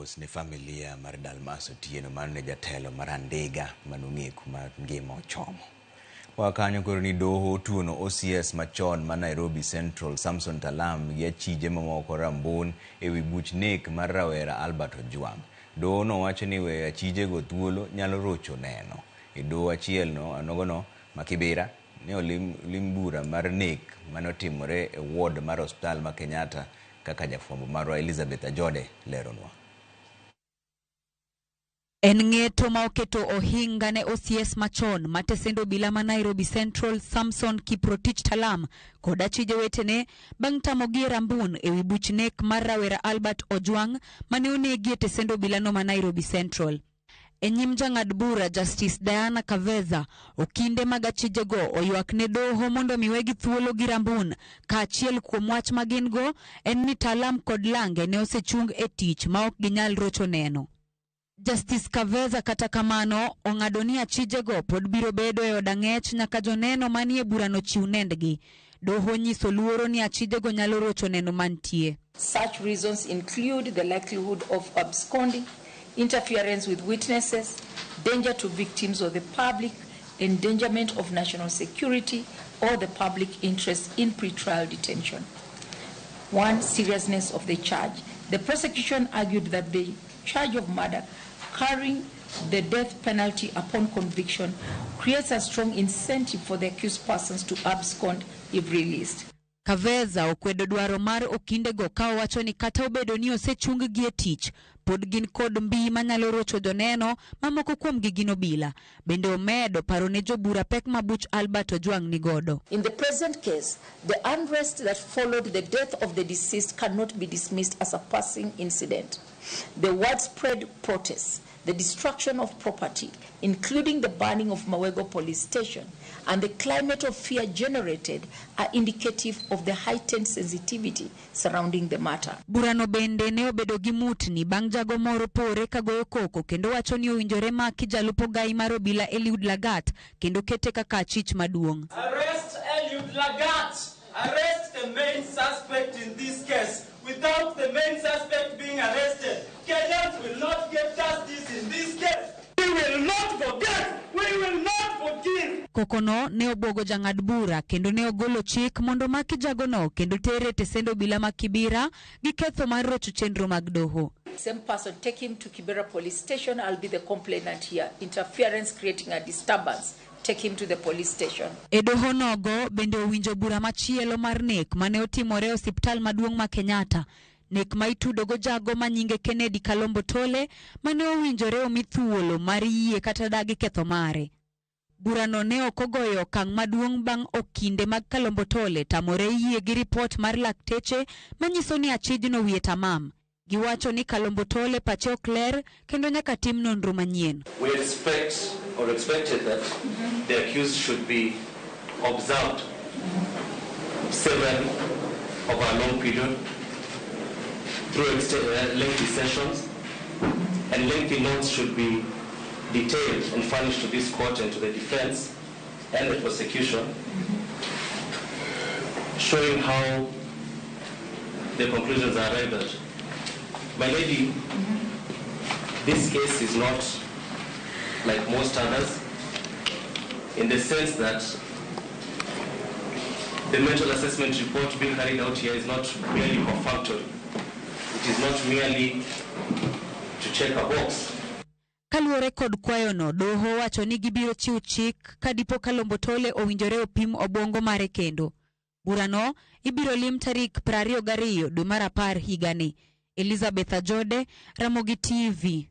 Mos ne familia mar Dalmas Otieno, mano ne jatelo mar Andiga manong'e kuma ngima ochomo. Kwa kanyo koro ni doho otuono OCS machon ma Nairobi Central Samson Talam gi achije mamoko rambun ewi buch nek mar rawera Albert Ojwang. Doho no wacho ni weyo achijego thuolo nyalo rocho neno. E doho achiel no anogono ma Kibera ne olim lim bura mar nek mane otimore e ward mar osiptal ma Kenyatta kaka jafwambo marwa Elizabeth Ajode leronwa. En ng'eto ma oketo ohinga ne OCS machon ma tesend obila ma Nairobi Central Samson Kiprotich Talam kod achije wetene bang' tamogi e rambun ewi buch nek mar rawera Albert Ojwang mane onegi e tesend obilano ma Nairobi Central. E nyim jang'ad bura Justice Diana Kaveza, okinde mag achijego oywak ne doho mondo mi wegi thuolo gi rambun kaachiel kuom wach ma gin go en ni Talam kod Lange ne osechung e tich ma ok ginyal rocho neno. Justice Kaveza kata kamano ong'ado ni achijego pod biro bedo e od ang'ech nyaka joneno manie burano chiw nendgi. Doho nyiso luoro ni achijego nyalo rocho neno mantie. Such reasons include the likelihood of absconding, interference with witnesses, danger to victims or the public, endangerment of national security, or the public interest in pretrial detention. 1, seriousness of the charge. The prosecution argued that the charge of murder carrying the death penalty upon conviction creates a strong incentive for the accused persons to abscond if released. Kaveza okwedo dwaro mar okindego ka owacho ni kata obedo ni osechung-gi e tich, pod gin kod mbii manyalo rocho joneno mamoko kuomgi gin obila. Bende omedo paro ne jobura pek ma buch Albert Ojwang nigodo. In the present case, the unrest that followed the death of the deceased cannot be dismissed as a passing incident. The widespread protests, the destruction of property, including the burning of Mawego police station, and the climate of fear generated are indicative of the heightened sensitivity surrounding the matter. Burano bende ne obedo gi mutni bang' jago moro pore ka goyo koko kendo wacho ni owinjore maki jalup ogai mar obila Eliud Lagat kendo kete kaka achich maduong'. Arrest Eliud Lagat! Arrest the main suspect in this case. Without the main suspect being arrested, Kenyans will not get justice in this case. We will not forget! We will not forgive! Kokono ne obwogo jang'ad bura kendo ne ogolo chik mondo maki jagono kendo tere e tesend obila ma Kibera gi ketho mar rocho chenro mag doho. Same person, take him to Kibera police station. I'll be the complainant here. Interference creating a disturbance. Take him to the police station. E doho nogo bende owinjo bura machielo mar nek mane otimore e osiptal maduong' ma Kenyatta. Nek ma itudo go jago ma nyinge Kennedy Kalombo Tole mane owinjore omi thuolo mar yie kata dagi ketho mare. Burano ne ok ogoyo okang' maduong' bang' okinde mag Kalombo Tole tamore yie gi ripot mar lakteche manyiso ni achijno wiye tamam. Giwacho ni Kalombo Tole pache ok ler kendo nyaka tim nonro manyien. We expect or expected that the accused should be observed 7 over a long period through lengthy sessions, and lengthy notes should be detailed and furnished to this court and to the defense and the prosecution, showing how the conclusions are arrived at. My lady, this case is not like most others in the sense that the mental assessment report being carried out here is not merely perfunctory. It is not merely to check a box. Kaluwore kod kwayono, doho wacho ni gibiro chiwo chik ka dipo Kalombo Tole owinjore opim obwongo mare kendo. Burano ibiro lim tarik 22 dwe mar 10 higani. Elizabeth Ajode, Ramogi TV.